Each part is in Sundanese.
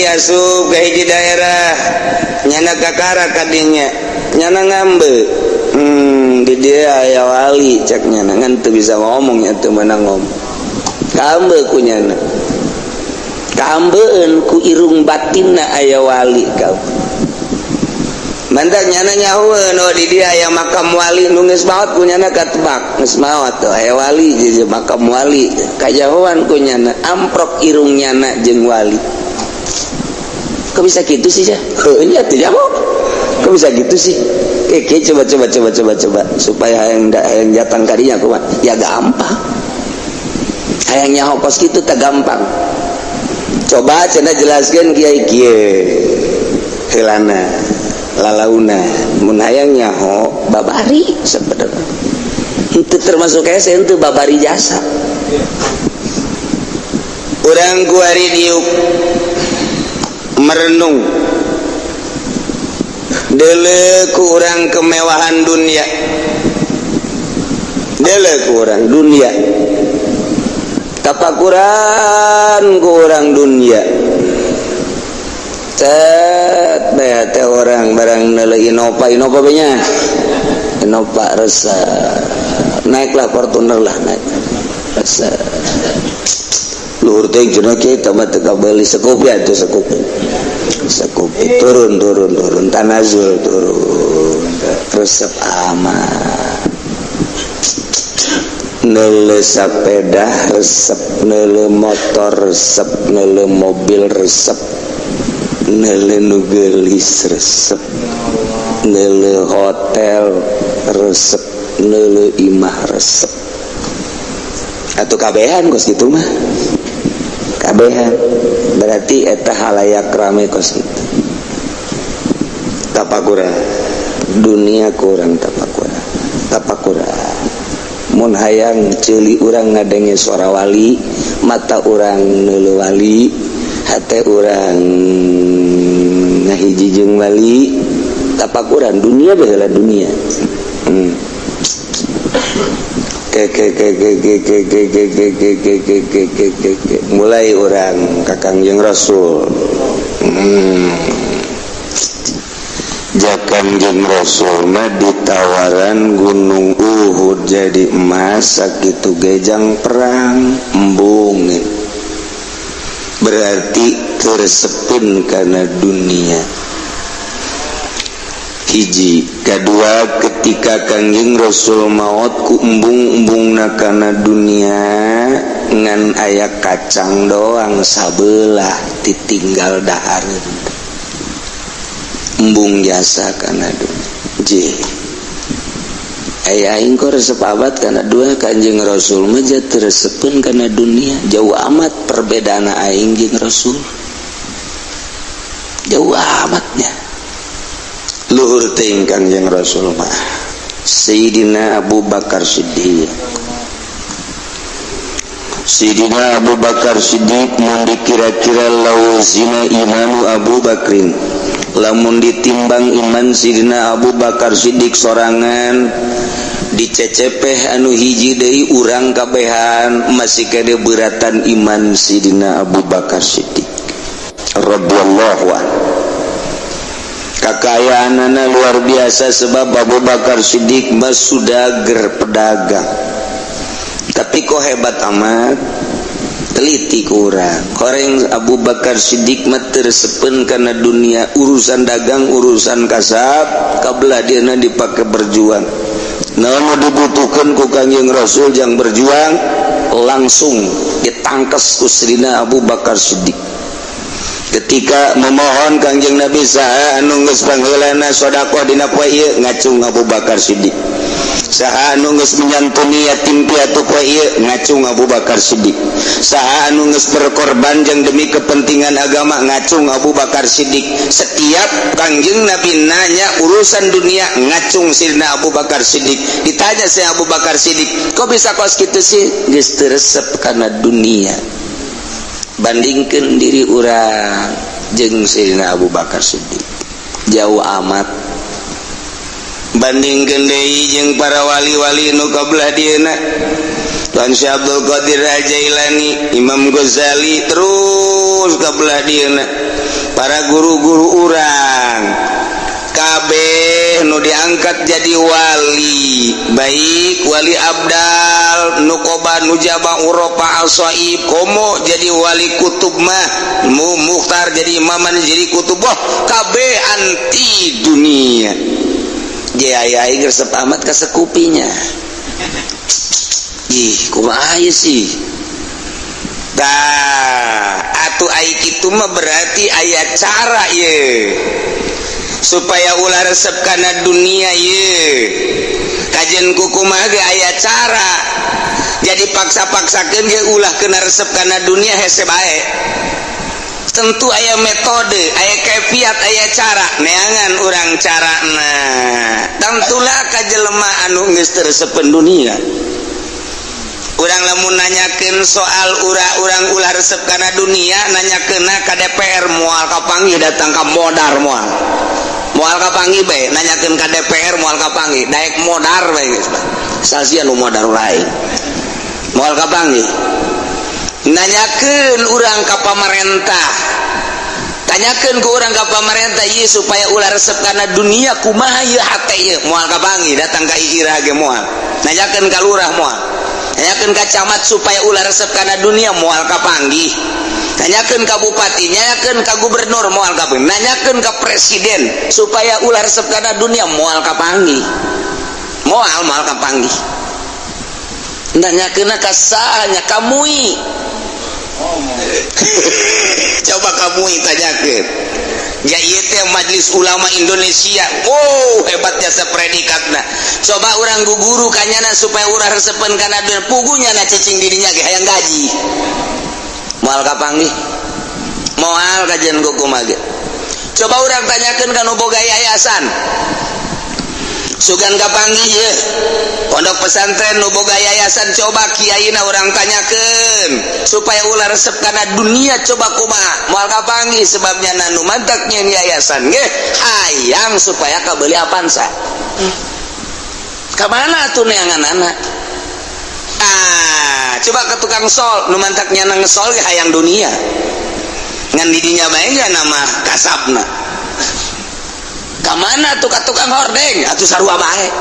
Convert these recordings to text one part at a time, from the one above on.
Kiai asup ka hiji daerah, nyana kakara kadinya, nyana ngambe, di dia aya wali," cek nyana. Ngan teu bisa ngomong nya, teu meunang ngomong. Kaambe ku nyana, kaambeun ku irung batinna aya wali. Kau mantak nyana nyahoeun, "Oh, di dia aya makam wali." Nu geus maot ku nyana katebak geus maot tuh aya wali di makam wali. Kajahoan ku nyana, amprok irung nyana jeung wali. "Kok bisa gitu sih ya?" Heuh nya, teu nyaho. "Kok bisa gitu sih?" Oke, coba coba coba coba coba supaya hayang datang kadinya kumaha? Ya gampang. Hayang nyaho kos kitu tak gampang. "Coba," cenah, "jelaskeun, Kiai." Kieu heulana lalauna, mun hayang nyaho babari sebenarnya itu termasuk hese, itu babari jasa. Urang kuari diuk merenung, dele ku urang kemewahan dunia, dele ku urang dunia, tapakuran ku urang dunia. Cet bae teh orang barang neule Innova, Innova nya, Innova resep. Naiklah Fortuner lah, naik resep. Luhur teh cenah kieu, teh teu kabeuli Scoopy atuh, Scoopy, Scoopy. Turun, turun, turun, tanazul, turun, resep amat. Neule sepeda resep, neule motor resep, neule mobil resep, neule nu geulis resep, neule hotel resep, neule imah resep. Atau kabehan kos gitu mah, kabehan berarti eta halayak rame kos gitu. Tapakuran dunia kurang, tapakuran, tapakuran. Mun hayang ceuli urang ngadenge suara wali, mata urang neuleu wali, hate urang ngahiji jeung wali, tapakuran dunia baheula dunia. Ke ke ke ke ke ke ke ke ke ke ke ke ke ke ke ke mulai urang ka Kangjeng Rasul. Ja Kangjeng Rasul mah ditawaran Gunung Uhud jadi emas sakitu gejang perang, embung. Berarti teu resepeun karena dunia, hiji. Kedua, ketika Kangjeng Rasul maut ku embung-embungna kana dunia, ngan aya kacang doang sabelah ditinggal dahar, embung jasa kana dunia. J aya aing kok resep amat kana dua, Kanjeng Rasul mah teu resepeun kana dunia. Jauh amat perbedaan aing jeung Rasul, jauh amatnya. Luhur teuing Kangjeng Rasul mah Sayyidina Abu Bakar Siddiq. Sayyidina Abu Bakar Siddiq mun dikira-kira, lau zina imanu Abu Bakrin, lamun ditimbang iman Sayyidina Abu Bakar Siddiq sorangan, dicecepeh anu hiji deui, urang kabehan, masih kade beratan iman Sayyidina Abu Bakar Siddiq radhiyallahu anhu. Kekayaanana luar biasa, sebab Abu Bakar Siddiq mah sudager, pedagang. Tapi kok hebat amat, teliti kurang horeng. Abu Bakar Siddiq mah teu resepeun kana dunia. Urusan dagang, urusan kasab, kabelah dieuna dipake berjuang. Naon dibutuhkan ku Kangjeng Rasul jang berjuang, langsung ditangkes ku Sayyidina Abu Bakar Siddiq. Ketika memohon Kangjeng Nabi, "Saha anu geus pangheulana sedekah dina poe ieu?" Ngacung Abu Bakar Siddiq. "Saha anu geus menyantuni yatim piatu poe ieu?" Ngacung Abu Bakar Siddiq. "Saha anu geus berkorban jang demi kepentingan agama?" Ngacung Abu Bakar Siddiq. Setiap Kangjeng Nabi nanya urusan dunia, ngacung Sayyidina Abu Bakar Siddiq. Ditanya si Abu Bakar Siddiq, "Kok bisa kos kitu sih?" Geus teu resep kana dunia. Bandingkan diri urang jeung Sayyidina Abu Bakar Siddiq, jauh amat. Bandingkan deui jeung para wali-wali nu kabelah dieuna, Tuan Syekh Abdul Qadir Al Jailani, Imam Ghazali, terus kabelah dieuna. Para guru-guru urang kabeh nu diangkat jadi wali, baik wali abdal, nukoba, nujaba, urofa, asoib, komo jadi wali kutub mah mu mukhtar, jadi imaman, jadi kutub, wah kabeh anti dunia. Jaya resep amat kasekupinya. Ih, kumaha sih? Tah, atuh ai kitu mah berarti aya cara ye supaya ulah resep kana dunia ye. Kajen kukumaha ge aya cara. Jadi paksa-paksakeun ge ulah kena resep kana dunia hese bae. Tentu aya metode, aya kefiat, aya cara. Neangan urang carana. Tentulah ka jelema anu geus teu resepeun dunia. Urang lamun nanyakeun soal urang ulah resep kana dunia, nanyakeunna ka DPR moal kapanggih, datang ka modar moal. Moal kapanggih bae, nanyakeun ka DPR moal kapanggih, daek modar bae geus mah. Sasia nu modar lain. Moal kapanggih. Nanyakeun urang ka pamarentah. Tanyakeun ku urang ka pamarentah ieu supaya ulah resep kana dunia kumaha ieu hate ieu, moal kapanggih, datang ka ira ge moal. Nanyakeun ka lurah moal. Nanyakeun ka camat supaya ulah resep kana dunia moal kapanggih. Nanyakeun ka bupati, nanyakeun ka gubernur moal kapanggih. Nanyakeun ka presiden supaya ulah resep kana dunia moal kapanggih. Moal moal kapanggih. Nanyakeun ka saha nya, ka MUI. Coba kamu tanyakeun. Ya ieu teh Majelis Ulama Indonesia. Oh, hebat jasa predikatna. Coba urang guguru kanyana supaya urang resepeun kana dunia, pugunya na cicing didinya ge hayang gaji. Moal kapanggih. Moal kajian kumaha ge. Coba urang tanyakeun ka nu boga yayasan. Sugan kapanggih ye. Pondok pesantren nu boga yayasan, coba kiaina urang tanyakeun supaya ulah resep kana dunia, coba kumaha. Moal kapanggih, sebabnya nu mantak nyieun yayasan ge hayang supaya kabeli Avanza. Ka mana atuh neanganana? Ah, coba ke tukang sol, nu mantak nyana ngesol ge hayang dunia. Ngan didinya bae nya nama kasabna. Ka mana tuh ka tukang hordeng atuh sarua bae.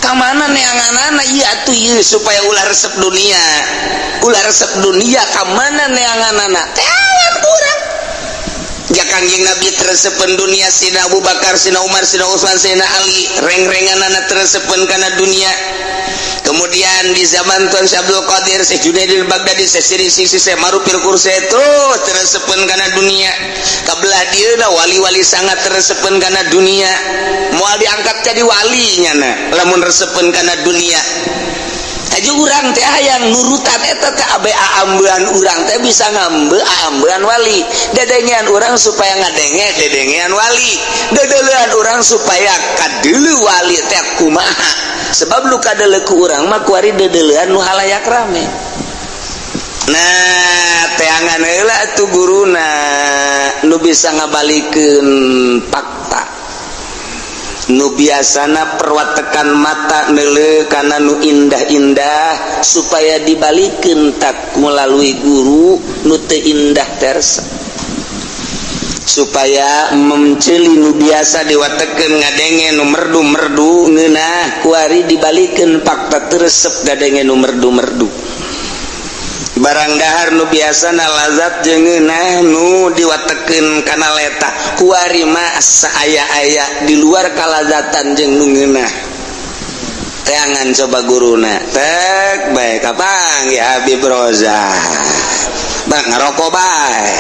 Ka mana neanganana ieu atuh ieu supaya ulah resep dunia? Ulah resep dunia ka mana neanganana? Teangan urang. Ja Kangjeng Nabi teu resepeun dunia, Sina Abu Bakar, Sina Umar, Sina Utsman, Sina Ali, reng-renganana teu resepeun kana dunia. Kemudian di zaman Tuan Syekh Abdul Qadir, Syekh Junaidil Baghdadi, Syekh Siri Sisi, Syekh Marufil Kursi terus teu resepeun kana dunia. Kabelah dieuna wali-wali sangat teu resepeun kana dunia. Moal diangkat jadi wali nyana lamun resepeun kana dunia. Haji urang teh hayang nurutan eta teh abe aambean urang teh bisa ngambe aambean wali. Dedengean urang supaya ngadenge dedengean wali. Dedelean urang supaya kadeuleu wali teh kumaha. Sebab lu kadeuleu ku urang mah kuari dedelean nu halayak rame. Nah, teangan heula atuh guruna nu bisa ngabalikeun fakta. Nu biasana perwatekan mata neuleuh kana nu indah-indah supaya dibalikeun tak melalui guru nu teu indah tersa. Supaya menceli nu biasa diwatekeun ngadenge nu merdu-merdu ngeunah, kuari dibalikeun fakta teu resep ngadenge nu merdu-merdu. Barang dahar nu biasana lazat jeung ngeunah nu diwatekeun kana leta, kuari mah saaya-aya di luar kalazatan jeung nu ngeunah. Teangan coba guruna tek bae kapanggih Habib Roza. Bang ngarokok bae.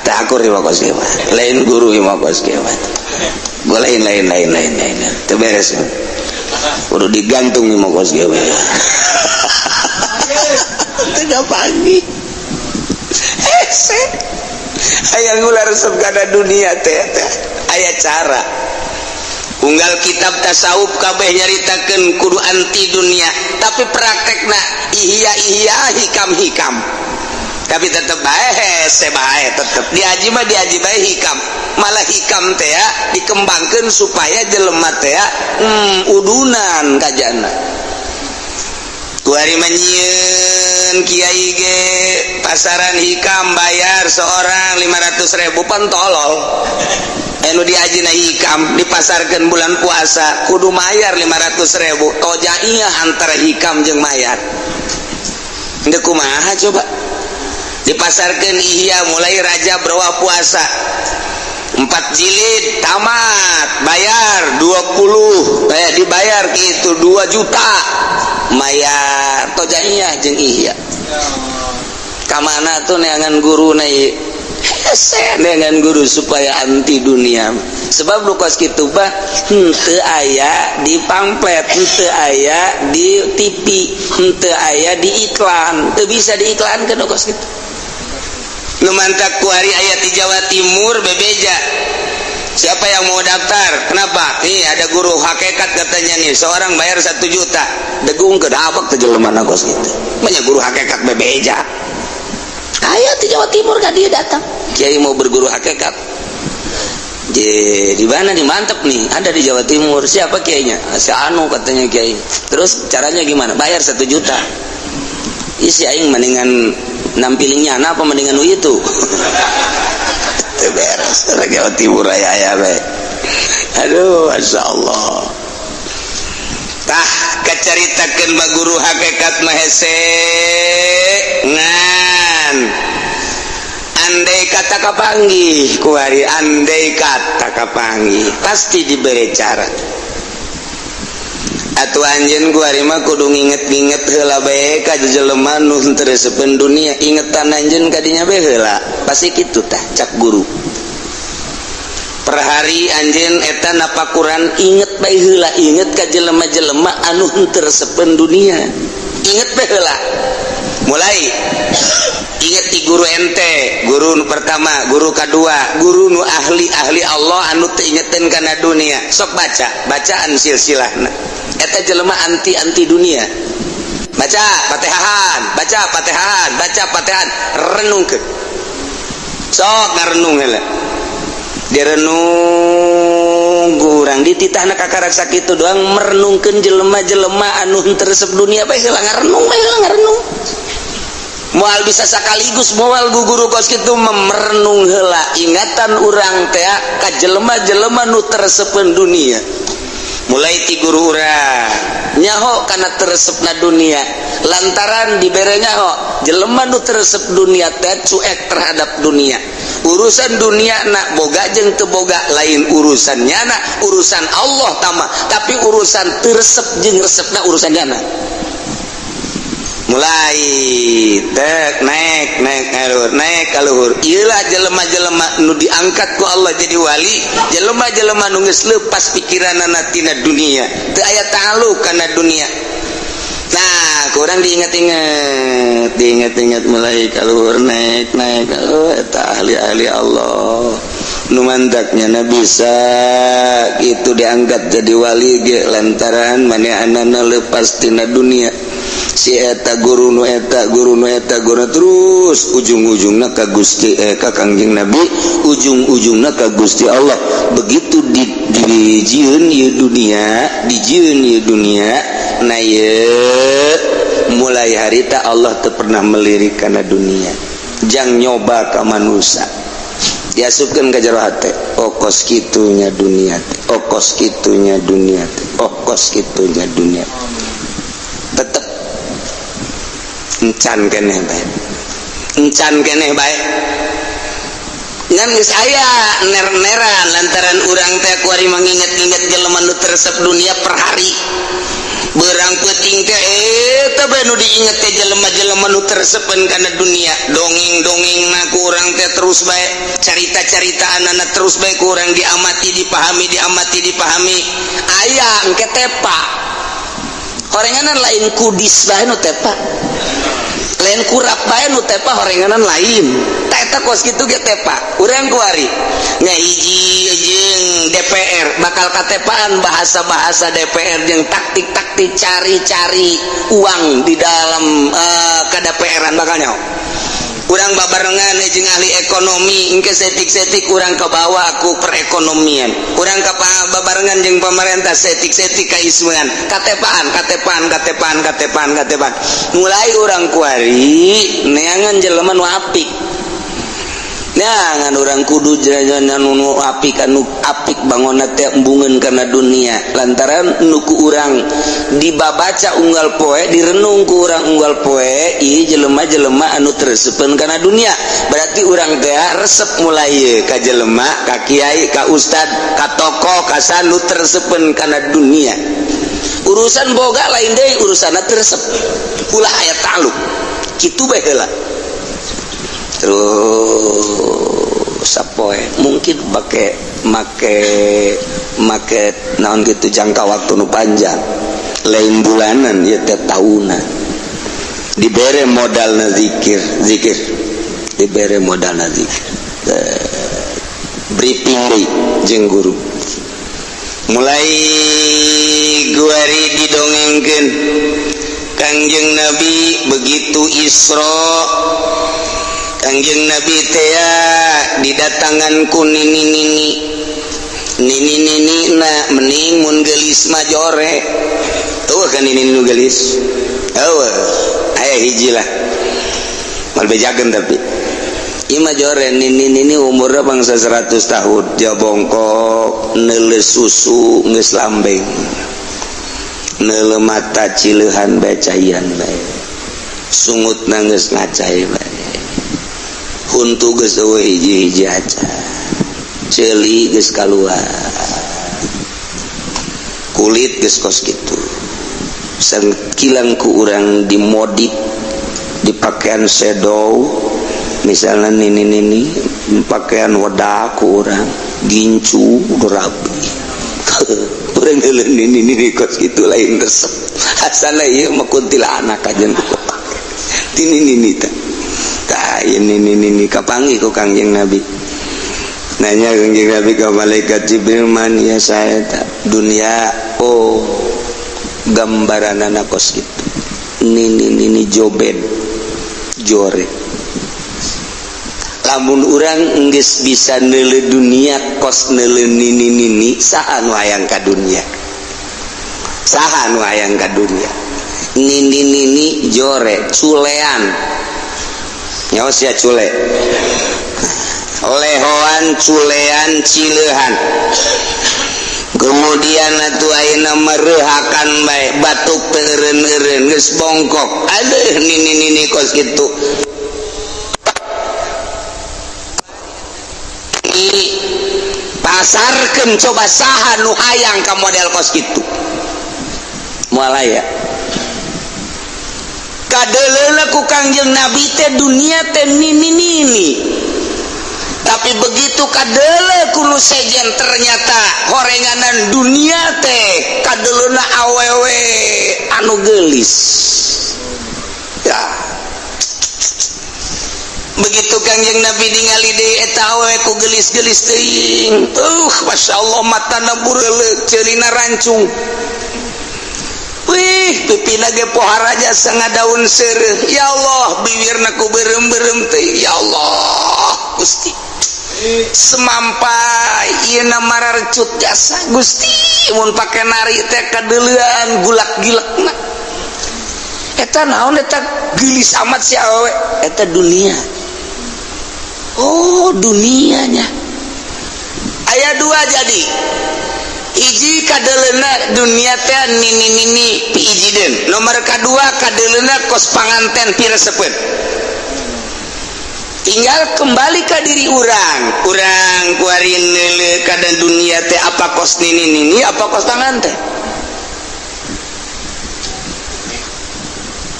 Teh akur ieu kos kieu mah. Lain guru ieu mah kos kieu mah. Gua lain lain lain lain lain. Teu beres. Kudu digantung ieu mah kos kieu mah. Teu kapanggih. Hese. Hayang ulah resep kana dunia teh teh. Aya cara. Unggal kitab tasawuf kabeh nyaritakeun kudu anti dunia, tapi praktekna ihya ihya, hikam hikam. Tapi tetep bae hese bae tetep. Diaji mah diaji bae hikam. Malah hikam teh ya dikembangkeun supaya jelema teh ya, udunan kajana. Kuari mah nyieun Nyieun kiai ge pasaran hikam, bayar seorang 500 ribu. Pan tolol, anu diajina hikam dipasarkan bulan puasa kudu mayar 500 ribu. Tojaiyah antara hikam jeung mayar. Henteu kumaha coba? Dipasarkan Ihya mulai Rajab bawah puasa, empat jilid tamat, bayar 20, dibayar gitu 2 juta, mayar tojaiyah jeung Ihya. Kamana tuh neangan guru na? Hese neangan guru supaya anti dunia, sebab lu kos kitu bah henteu aya di pamflet, henteu aya di TV, henteu aya di iklan, teu bisa diiklankeun kos kitu. Nu mantak kuari aya di Jawa Timur bebeja, "Siapa yang mau daftar?" "Kenapa?" "Nih ada guru hakikat katanya nih, seorang bayar 1 juta." Degung ke dabak ke jelema kos gitu. Banyak guru hakikat bebeja aya di Jawa Timur kan. Dia datang, "Kiai, mau berguru hakikat." "Di mana nih? Mantep nih, ada di Jawa Timur." "Siapa kiainya?" "Si Anu katanya kiai." "Terus caranya gimana?" "Bayar 1 juta." Isi aing mendingan nampilingnya apa mendingan itu. Teu beres orang Jawa Timur aya aya bae. Aduh, masya Allah. Tah, kacaritakeun ba guru hakikat mah hese, ngan andai kata kapanggih kuari, andai kata kapanggih pasti diberi cara. Atuh anjeun kuari mah kudu nginget-nginget heula bae ka jelema nu teu resepeun dunia. Ingetan anjeun kadinya bae heula, pasti kitu. Tah, cak guru, per hari anjeun eta napakuran inget bae heula, inget ka jelema-jelema anu henteu resepeun dunia, inget bae heula. Mulai inget di guru ente, guru nu pertama, guru kedua, guru nu ahli ahli Allah anu teu ingetin kana dunia. Sok baca bacaan silsilahna eta jelema anti anti dunia. Baca Fatihahan, baca Fatihahan, baca Fatihahan, renungkeun. Sok ngarenung heula, direnung kurang dititahna kakarak sakitu doang. Merenungkeun jelema-jelema anu henteu resep dunia bae heula, ngarenung bae heula, ngarenung. Moal bisa sekaligus, moal guguru kos kitu. Merenung heula, ingatan urang teh ka jelema-jelema nu teu resepeun dunia. Mulai ti guru urang nyaho kana teu resepna dunia, lantaran dibere nyaho jelema nu teu resep dunia teh cuek terhadap dunia. Urusan dunia nak boga jeung teu boga lain urusannya, nak urusan Allah tama, tapi urusan teu resep jeung resepna urusan nyana. Mulai tek naik naik kaluhur, naik kaluhur. Iyalah jelema-jelema nu diangkat ku Allah jadi wali, jelema-jelema nu geus lepas pikiranana tina dunia, teu aya ta'alluq kana dunia. Nah, kurang diingat-ingat, diingat-ingat, mulai kaluhur, naik naik. Oh, eta ahli-ahli Allah nu mandaknya na bisa itu diangkat jadi wali ge lantaran manehanana lepas tina dunia. Si eta guru nu eta guru nu eta guru, terus ujung-ujungna ka Gusti, ka Kangjeng Nabi, ujung-ujungna ka Gusti Allah. Begitu di dijieun ieu dunia, dijieun ieu dunia, nah ieu mulai harita Allah teu pernah melirik kana dunia. Jang nyoba ka manusia, diasupkeun ka jero hate, "Oh, kos kitunya dunia teh, oh, kos kitunya dunia teh, oh, kos kitunya dunia." Tetep encan keneh bae, encan keneh bae, ngan geus aya ner-neran lantaran urang teh kuari menginget-inget jelema nu teu resep dunia. Per hari berang peuting teh eta bae nu diinget teh, jelema-jelema nu teu resepeun kana dunia. Dongeng-dongeng na ku urang teh terus bae, carita-carita anana terus bae ku urang diamati, dipahami, diamati, dipahami. Aya engke tepa horenganan, lain kudis bae nu tepa, lain kurap bae nu tepa, horenganan lain. Eta kos kitu ge tepa urang kuari nya. Hiji jeung DPR bakal katepaan, bahasa-bahasa DPR jeung taktik-taktik cari-cari uang di dalam KDPR-an bakal nyaho. Urang babarengan jeung ahli ekonomi, engke saeutik-saeutik urang kebawa ku perekonomian. Urang ka babarengan jeung pemerintah, saeutik-saeutik kaismean, katepaan, katepaan, katepaan, katepaan, katepaan. Mulai urang kuari neangan jelema nu apik. Neangan urang kudu jelema nu apik, anu apik bangunna teh embungeun kana dunia, lantaran nu ku urang dibabaca unggal poe, direnung ku urang unggal poe, ieu jelema-jelema anu teu resepeun kana dunia. Berarti urang teh resep mulai ka jelema, ka kiai, ka ustad, ka tokoh, ka nu teu resepeun kana dunia. Urusan boga lain deui, urusanna teu resep, ulah aya ta'alluq kitu bae heula. Terus sapoe mungkin make make make naon gitu, jangka waktu nu panjang, lain bulanan ya teh, tahunan. Dibere modal na zikir, zikir dibere modal na zikir, briefing deui jeung guru. Mulai guari didongengkeun Kangjeng Nabi. Begitu Isra, Kangjeng Nabi teh didatangan ku nini nini. Nini nini na mening mun gelis mah jore tuh kan. Nini nu gelis eueuh, aya hiji lah, mal bejakeun, tapi ieu mah jore. Nini nini umurna bangsa 100 tahun, dia bongkok, neule susu geus lambeng, neule mata cileuhan bae, caian bae, sungutna geus ngacai bae, huntu geus eueuh hiji-hiji aja, ceuli geus kaluar, kulit geus kos kitu. Sangkilang ku urang dimodif di pakaian sedow misalnya. Nini nini pakaian wedak ku urang gincu rapi. Urang heula nini nini kos kitu lain resep, asana ieu mah kuntilanak aja nu tini nini tah. Tah, ini nini nini kapanggih ku Kangjeng Nabi. Nanya Kangjeng Nabi ke malaikat Jibril, "Man ya saya tak dunia?" "Oh, gambaran anak kos gitu, nini nini joben jore." Lamun urang geus bisa neule dunia kos neule nini nini, saha nu hayang ka dunia? Saha nu hayang ka dunia? Nini nini jore, culean nyawa sia, cule lehoan, culean, cileuhan. Kemudian atuh ayeuna merehakan bae, batuk teu eureun-eureun, geus bongkok. Aduh, nini nini kos kitu pasarkeun. Coba saha nu hayang ka model kos kitu? Moal aya. Kadeuleuna ku Kangjeng Nabi teh dunia teh nini nini, tapi begitu kadeule ku nu sejen, ternyata horenganan dunia teh kadeuleuna awewe anu geulis ya. Begitu Kangjeng Nabi ningali deui eta awewe ku geulis-geulis teuing, Masya Allah, matana bureuleuh, ceulina rancung. Wih, pipina ge poharaja sanga daun seureuh. Ya Allah, bibirna ku beureum-beureum teh. Ya Allah Gusti, semampai ieu na mararecut jasa Gusti. Mun pake nari teh kadeulean gulak-gilekna. Eta naon eta, geulis amat si awewe? Eta dunia. Oh, dunianya aya dua. Jadi hiji kadeuleuna dunia teh nini nini piijideun, nomor kadua kadeuleuna kos panganten piresepeun. Tinggal kembali ke diri urang. Urang kuari neule kana dunia teh apa kos nini nini, apa kos panganten?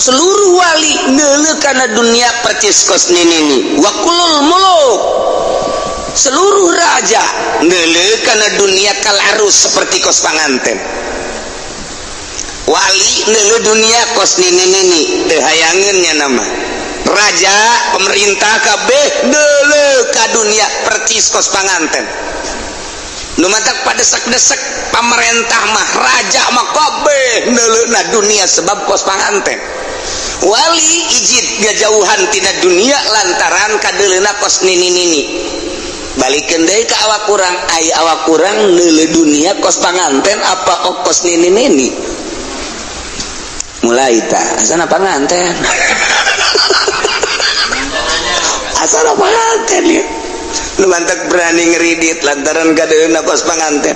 Seluruh wali neule kana dunia percis kos nini nini. Wa kullul muluk, seluruh raja neule kana dunia kal arus, seperti kos panganten. Wali neule dunia kos nini nini, teu hayangeun nama raja, pemerintah kabeh neule ka dunia percis kos panganten. Nu matak padesak-desek pamerentah mah, raja mah, kabeh neuleuna dunia sebab kos panganten. Wali ijid ngajauhan tina dunia lantaran kadeuleuna kos nini-nini. Balikeun deui ka awak urang, ai awak urang neuleu dunia kos panganten apa kos nini-nini? Mulai ta asana panganten, asana panganten ya. Nu mantak berani ngeridit lantaran kadeuleuna kos panganten,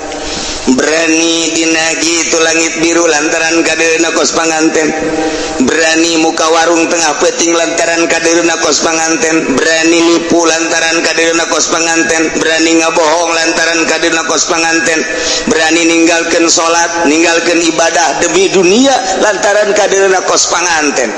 berani dina gitu langit biru lantaran kadeuleuna kos panganten, berani muka warung tengah peting lantaran kadeuleuna kos panganten, berani nipu lantaran kadeuleuna kos panganten, berani ngabohong lantaran kadeuleuna kos panganten, berani ninggalkan salat, ninggalkan ibadah demi dunia lantaran kadeuleuna kos panganten.